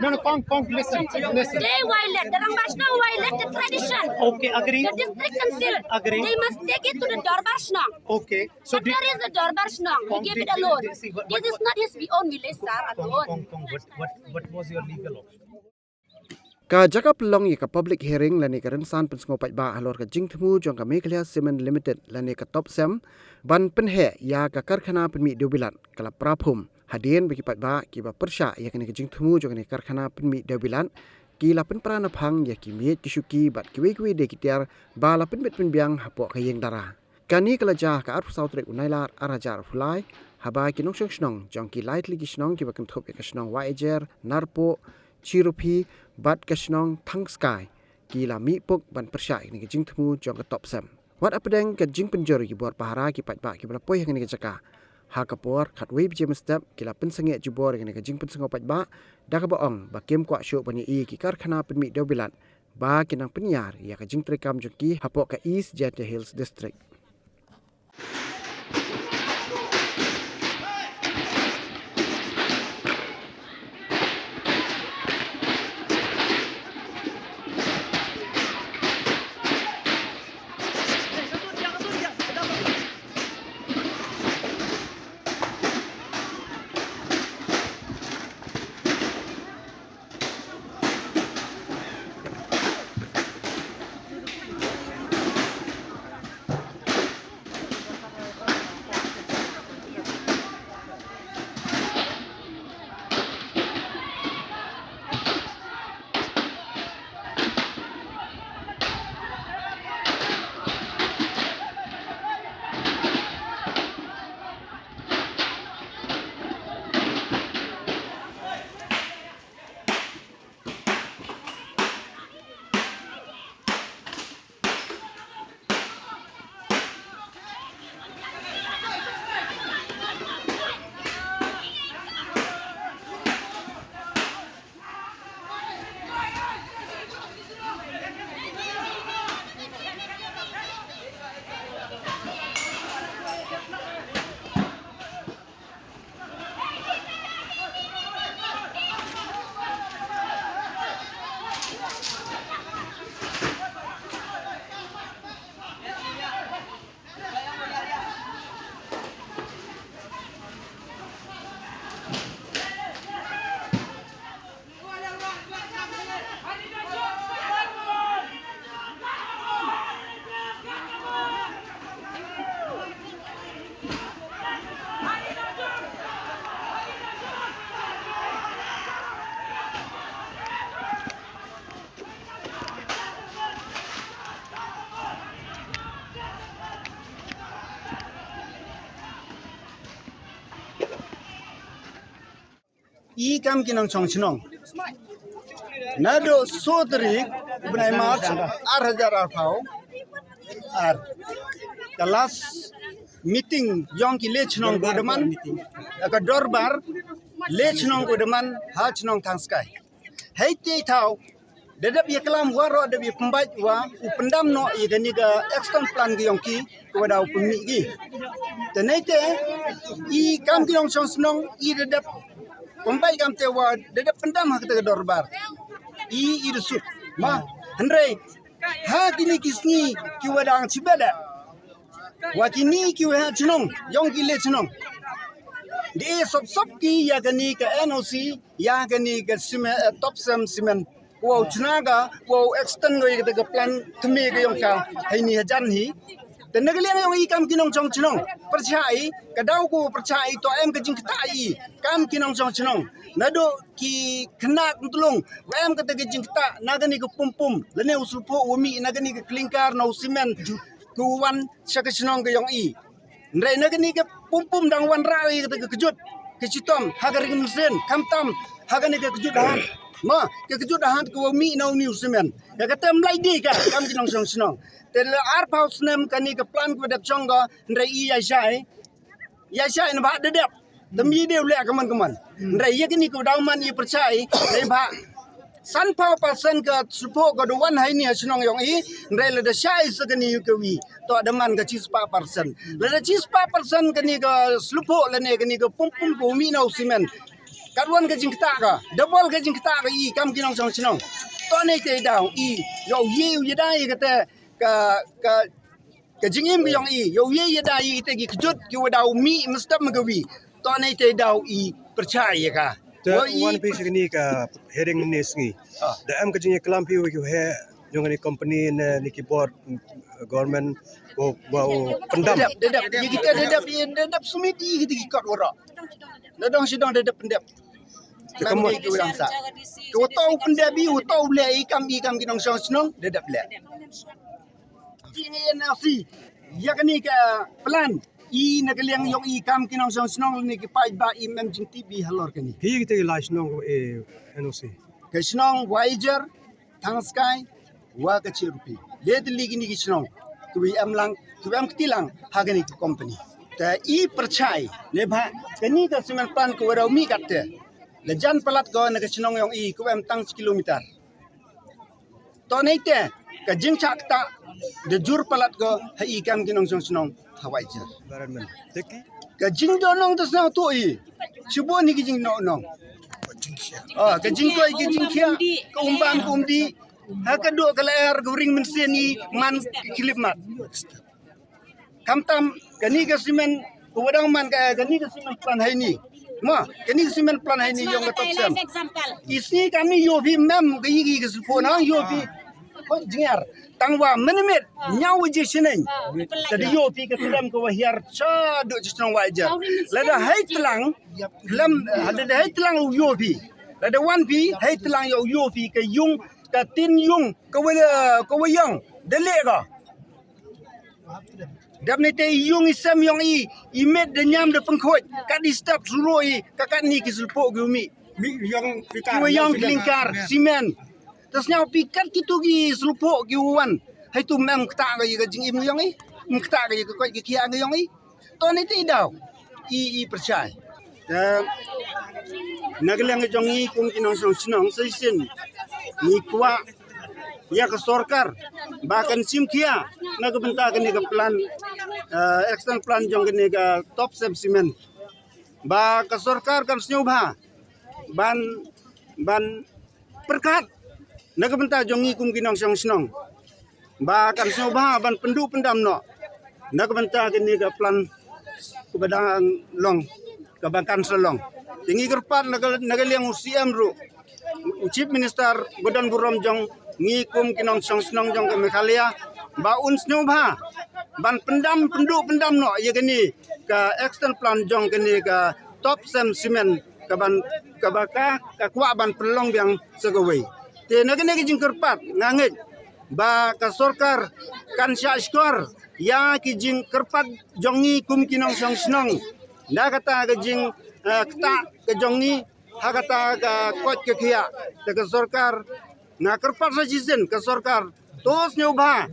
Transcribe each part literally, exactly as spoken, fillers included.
No, no, Kong, Kong, listen, listen. They violate, the Rangbah Shnong violate the tradition. Okay, agree. The district council. Agree. They must take it to the Dorbar Shnong. Okay. So but did, where is the Dorbar Shnong? He gave it alone. This is not his own village, sir, alone. Kong, Kong, what, what, what was your legal option? Ka jaka pynlong ïa ka public hearing lane ka rynsan pynsngew paidbah halor ka jingthmu jong ka Meghalaya Cement Limited lane ka TOPCEM ban pynheh ïa ka karkhana pynmih dewbilat ka la praphum hadien ba ki paidbah kiba pyrshah ïa kane ka jingthmu jong kane ka karkhana pynmih dewbilat ki la pynpra naphang ïa ki miej ki shuki bad kiwei kiwei de ki tiar ba la pynbit pynbiang hapoh ka ïing dara. Kane ka la jia ha ka arphew saw tarik u Nailar ar hajar arphew lai, haba ki nongshong shnong jong ki lai tylli ki shnong kiba kynthup ïa ka shnong Wahiajer, Narpuh, Chirupi bad ka shnong Thangskai ki la mih puk ban pyrshah ïa kane ka jingthmu jong ka TOPCEM. Wat hapdeng ka jingpynjur ïa ki bor pahara, ki paidbah kiba la poi ha kane ka jaka, ha ka por khatwei baje mynstep ki la pynsangeh jubor ïa kane ka jingpynsngew paidbah da kaba ong ba kim kwah shuh ban ïohi ïa ki karkhana pynmih dewbilat ba kin nang pynïar ïa ka jingtrei kam jong ki hapoh ka East Jaintia Hills District. I kam ki nongshong shnong. Naduh soo tarik u bnai March ar hajar arphew ar, ka last meeting yong ki leh shnong ko daman, ka dorbar leh shnong ko daman ha shnong Thangskai. Hei te thaw da dep ïa klam waroh, da dep ïa pynbeit wa u pyndam noh ïa kane ka action plan ki yong ki, ka wa daw pynmih ki. Te nei te i kam ki nongshong shnong i da dep pynbeit kam te wa da dep pyndam ha kata ka dorbar. I i da suk ma hynrei ha kine ki sngi ki wa dang chibet da wa kine ki wa ha shnong yong ki leh shnong. Di sop sop ki ïa kane ka N O C ïa kane ka sime-, eh, Top Cement Cement. Wow, chna ka, wow, extend ko ïa kata ka plan thymme ka yong ka. Hei ni hajan hi. Te na ka liang yong i kam ki nongshong shnong, pyrshah i, ka daw ko pyrshah i, to em ka jingktah i kam ki nongshong shnong. Naduh ki khynnah kyntlung wa em kata ka jingktah na kane ka pum pum, lane u sulphuh wa mih na kane ka clinker na u cement, ko wan sha ka shnong ka yong i. Hynrei na kane ka pum pum dang wanrah ïa kata ka kjut ka shitom ha ka ring mynsiem, khamtam ha kane ka kjut da hat. Ma ka kjut da hat ka wa mih na u ni u cement. Ka kata mlai di ka kam ki nongshong shnong. Te la arphew snem kane ka plan ka wa dep shong ka, hynrei i ïa shai. Ïa shai na ba da dep. Te mi de u leh ka man ka man. Hynrei ïa kane ka daw man i pyrshah i, hynrei ba sanphew percent ka sulphuh ka da wan hei ni ha shnong yong i, hynrei lada shai sa kane ïa ka wi, to da man ka shispah percent. Lada shispah percent kane ka sulphuh lane kane ka pum pum ka wa mih na u cement, ka da wan ka jingktah ka, double ka jingktah ka i kam ki nongshong shnong. To nei te daw i, yow ye u ye da i kata ka, ka ka jingim ka yong i, yow ye ye da i te ki kjut ki wa daw mih mynstep ma ka wi. To nei te daw i pyrshah ïa ka. Te wan phi sha kane ka hearing ne sngi. Da em ka jingïaklam phi wa ki he yong kane company ne, ne ki board, mm, government wa, wa u pyndam. Da dep, da dep, ïa kita da dep, ïa da dep submit ïa kita ki kot waroh. Da dong shi dong da dep pyndep. Te kam wa ki wa dang sa. Ki wa to pyndep i, wa to leh i kam i kam ki nongshong shnong, da dep leh. Jing N O C ïa kane ka plan i na ka liang yong i kam ki nongshong shnong ne ki paidbah i mem jingtip i halor kane. Ki kita ki lai shnong e N O C. Ka shnong Waijer, Thangskai, wa ka Chirupi. Le te li kine ki shnong ki wi em lang, ki wi em kti lang ha kane ki company. Te i pyrshah i ne ba kane ka cement plant ka wa daw mih kat te la jan palat ko na ka shnong yong i ka wa em tang kilometer. To nei te ka jingchah ktah da jur palat ko ha i kam ki nongshong shnong ha Waijer. Ka jingdoh nong te sngewthuh i, shibun hi ki jingdoh nong. Ah, ka jingkoit ki jingkhiah, ka umbam ka umdih, ha ka doh ka lyer ka ring mynsiem i man ki khyllipmat. Khamtam kane ka cement ka wa dang man ka, kane ka cement plant hei ni. Ma kane ka cement plant hei ni yong ka Top Cement. I sngi kam ni yoh phi mem ka i ki ka sulphuh na yoh phi. Ko jingïar tang wa minimit ñiaw waje shaneng. Te da yoh phi ka tram ka wa hiar sha doh sha shnong Waijer. Lada hei tlang, lada hei tlang u yoh phi. Lada wan phi hei tlang yoh u yoh phi ka yung, ka tin yung ka wa, ka wa yong da leh ka. Dap ne te i yung i sem yong i, i met da ñiam da pynkhuid, kat i step suru i, ka kat ni ki sulphuh ki u mih. Ki wa yong clinker, cement. Te sñiaw phi kat kitu ki sulphuh ki u wan. Hei tu mem ktah ka i ka jingim yong i, mem ktah ka i ka koit ki khiah ka yong i. To ne te i daw i, i pyrshah. Te na ka liang jong i kum ki nongshong shnong sa shisien ngi kwah ïa ka sorkar ba kan shim khia na ka bynta kane ka plan, eh, action plan jong kane ka Top Cement. Ba ka sorkar kan sñiawbha ban, ban pyrkhat na ka bynta jong ngi kum ki nongshong shnong. Ba kan sñiawbha ban pynduh pyndam noh na ka bynta kane ka plan kaba dang long, kaba kan sa long. Te ngi kyrpad na ka, na ka liang u C M ruh, u Chief Minister ba don burom jong ngi kum ki nongshong shnong jong ka Meghalaya, ba un sñiawbha ban pyndam, pynduh pyndam noh ïa kane ka action plan jong kane ka Top Cement, kaban, kaba ka, ka kwah ban pynlong biang sa kawei. Te na kane ka jingkyrpad nga ngeit ba ka sorkar kan shah shkor ïa ki jingkyrpad jong ngi kum ki nongshong shnong. Na kata ka jing, eh, ktah ka jong ngi Ha kata ka koit ka khiah, te ka sorkar, nga kyrpad sa shisien ka sorkar, to sngewbha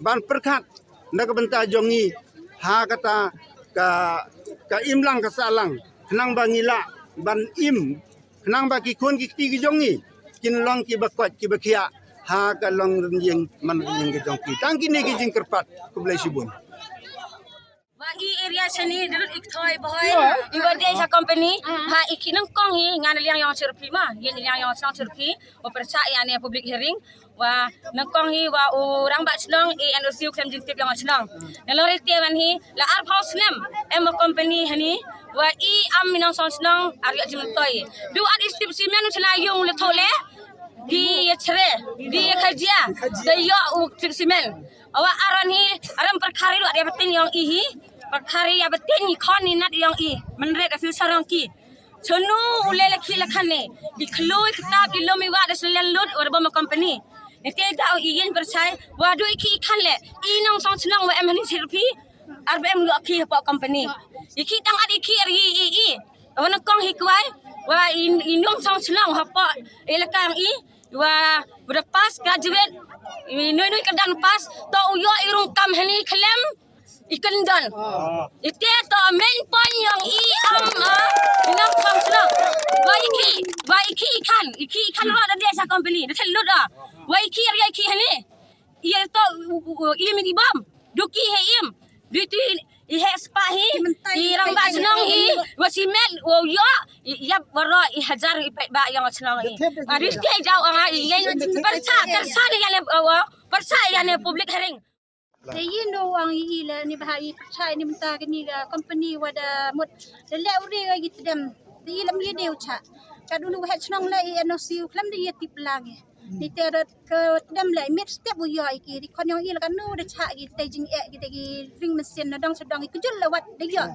ban pyrkhat na ka bynta jong ngi ha kata ka, ka imlang ka sahlang, khnang ba ngi lah ban im, khnang ba ki khun ki kti ki jong ngi kin long kiba koit kiba khiah ha ka long rynïeng man rynïeng ka jong ki. Tang kine ki jingkyrpad. Khublei shibun. Wa i area shane da lut i kthoi bhoi, i wa dei sha company, ha i ki nyngkong hi, nga na liang yong Chirphi ma, ïa na liang yong shnong Chirphi, wa pyrshah ïa ne public hearing, wa nyngkong hi wa u rangbah shnong, i N O C u khlem jingtip yong shnong. Na long rite wan hi, la arphaw snem, em wa company hani, wa i am i nong shnong shnong, ar ïa jingtoi. Du at i stip simen u chna yung le thole, di ïa chre, di ïa khajia, da ïa u stip simen. Awa aron hi, aram perkari lu ada betin yong i hi. Perkari ya betin i khon i nat yong i. Menret a filsar yong ki. Chenu u le laki lakan ne. I kloi kitab i lom i wa da selen lut wa da bom company. Nete da i yin perchay. Wa du i ki i kan le. I nong song chnong wa em hani Chirphi. Ar ba em lu ki hapoh company. I ki tang at i ki ar i i i. Wa na kong hi kwai. Wa i, i nong song chnong hapoh. I lakang i. Wa, wa da pass graduate. I nui nui ka dan pass. To u yo i rung kam hani khlem. I kyndon. Ite to main point yong i am, ah, i nong song shnong. Wa i ki, wa i ki i kan, i ki i kan ro da dia sa company, da thel lut ah. Wa i ki ri i ki hani. I to, u, u, u, im i bom. Du ki he im. Du tu i, i he spa hi. I rangbah shnong hi. Wa simen, wa yo, i yap wa ro, i hajar i pek ba yong shnong hi. Ah, du te jaw anga i, i, persa, persa ni ya ne, wa, persa ya ne public hearing. Te yin do wang i le ni bah i perchay ni mynta kani ka company wa da mut. Te le u ri wa i tdem. Te i lam i de u cha. Ka dulu wa he chnong le i N O C u khlem de i tip lang i. Ni te rot ka tdem le mit step u yo i ki ri kon yong i le ka nu da cha i te jing e ki te ki ring mesin na dong sa dong i kjul le wat de yo.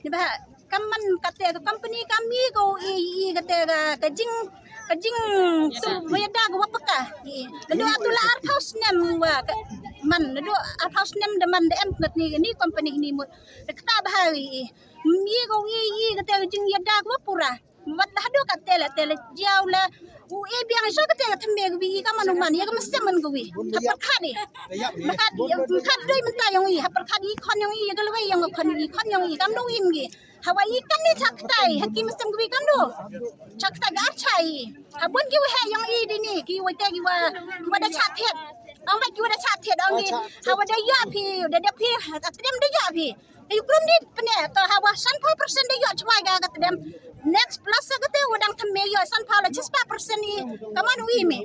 Ni bah Ka man kate ka company kami ko i, i kate ka, ka jing, ka jing tu wa ïada ka wa paka. I, nadu atu la arphaw snem wa ka, man, nadu arphaw snem da man da em ngat ni, ni company ni mut. Kata bah i, i. Mi ko i, i kate ka jing ïada ka wa pura. Wat la hadu kate la, te la jiaw la. U e biang i so kate ka thymme ka wi i ka man u man, ïa ka mesem man ka wi. Ha pyrkhat i. Pyrkhat i, pyrkhat doi mynta yong i, ha pyrkhat i khon yong i, ïa ka lawei yong ka khon i, khon yong i, kam no win gi. Hawa i kan ni chak tai, ha ki mesem kwi kan do. Chak tai gar chai. Ha bun ki wa he yong i di ni, ki wa te ki wa, ki wa da chak thiet. Ong ba ki wa da chak thiet, ong di. Hawa da ya phi, da da phi, ha tdem da ya phi. Te yu krum di pne, to hawa san phaw percent da ya chwai ga ka tdem. Next plus sa ka te wa dang thymme ya san phaw la chis pa percent i, ka man wi mi.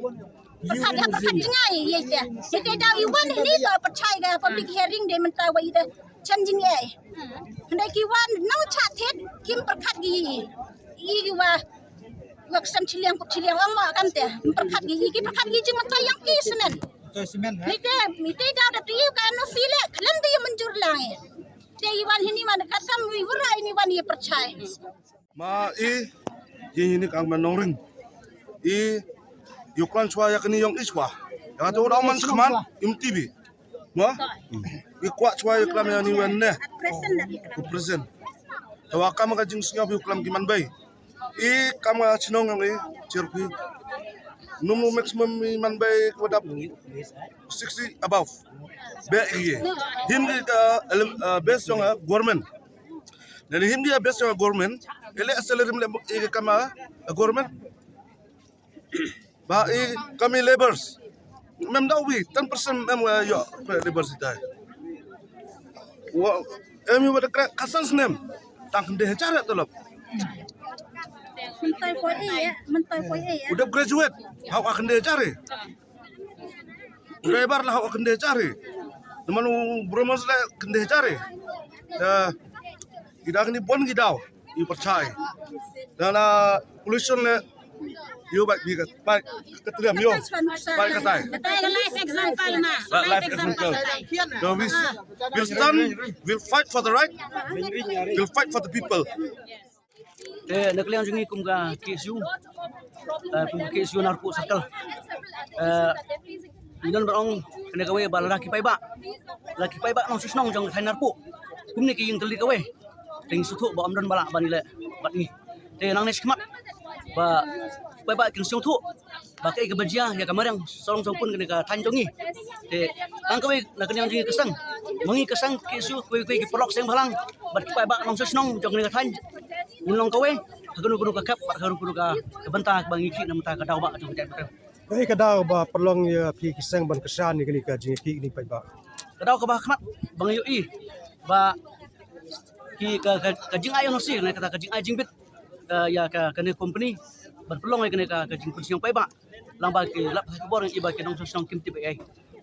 Pyrkhat ha pyrkhat jngai ye te. Ye te daw i wan ni to pyrchai ga public hearing de mynta wa i de chem jngai. Hynda ki wan nang chat thied kim pyrkhat gi i. I ki wa wa ksem chiliang kup chiliang ong ma kan te. Pyrkhat gi i ki pyrkhat gi jing mynta yang ki senen. Ni te, ni te daw da ti ka no sile khlem de manjur lang i. Te i wan hini wan katam i wura ini wan i pyrchai. Ma i, i ni kang ma nongring. I, yu klan chwa ya kani yong i chwa. Ya tu dau man skman, im T V. Ma? I kwah chwa yu klan ya ni wan ne. Ku present. Tawa kam ka jing sngap yu klan ki man bai. I kam ka chnong yong i, Chirphi. Num num maximum i man bai ku dap sixty above. Be i. Him ki ka, ele-, eh, base yong, eh, government. Nani him dia best yong government, ele salary mle i kama government. Ba i kami labours. Mem da wi ten percent mem wa yo labours itai. Wa em wa da kra kasan snem. Tang kende chare tolop. Mentai poi e, mentai poi e. Udah graduate, hau akan dia cari. Driver la hok kynde chari. Naman u bromos la kynde chari. Da, ki da kini bon ki daw i perchai. Da na pollution le yu bai bi ka bai ka triam yu. Bai ka tai. Katai ka life example ma. Life example. Da we, we'll stand, we'll fight for the right. We'll fight for the people. Te na ka liang jong ngi kum ka K S U, eh, kum ka K S U Narpuh Circle. Eh, ngi don ba ong kane kawei ba lada ki paidbah, lada ki paidbah nongshong shnong jong ka thaiñ Narpuh, kumne ki ïeng tylli kawei, te ngi sngewthuh ba ym don ba lah ban ïaleh bad ngi. Te nangne shakhmat Ba paidbah kin sngewthuh ba kaei kaba jia ïa ka mariang sarong sarong pun kane ka thaiñ jong ngi. Te tang kawei na ka liang jong ngi ka seng, ma ngi ka seng ki shu kawei kawei ki paralok seng bhalang bad ki paidbah nongshong shnong jong kane ka thaiñ, ngin long kawei ha kano kano ka khep bad ha kano kano ka bynta ba ngi khih na ka bynta ka daw ba jong ka jaitbynriew. Kaei ka daw ba pynlong ïa phi ki seng ban kyrshan ïa kane ka jingïakhih kine ki paidbah? Ka daw kaba ha khmat ba nga ïohi ba ki ka, ka, ka jingai N O C ne kata ka jingai jingbit, ka, ïa ka, kane company ban pynlong ïa kane ka, ka jingpynshong paidbah. Lang ba ki lap ha ki bor ngi ba ki nongshong shnong kim tip ei ei.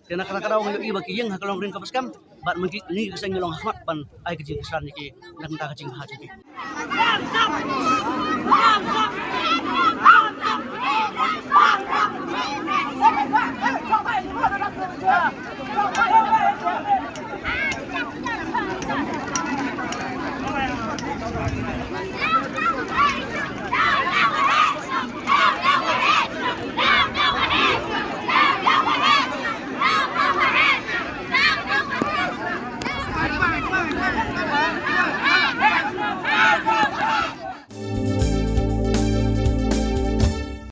Te na kata ka daw ngi ïohi ba ki ïeng ha ka longkmie kaba skhem bad mynta ngi ka seng ngi long ha khmat ban ai ka jingkyrshan ïa ki na ka bynta ka jingbha jong ki.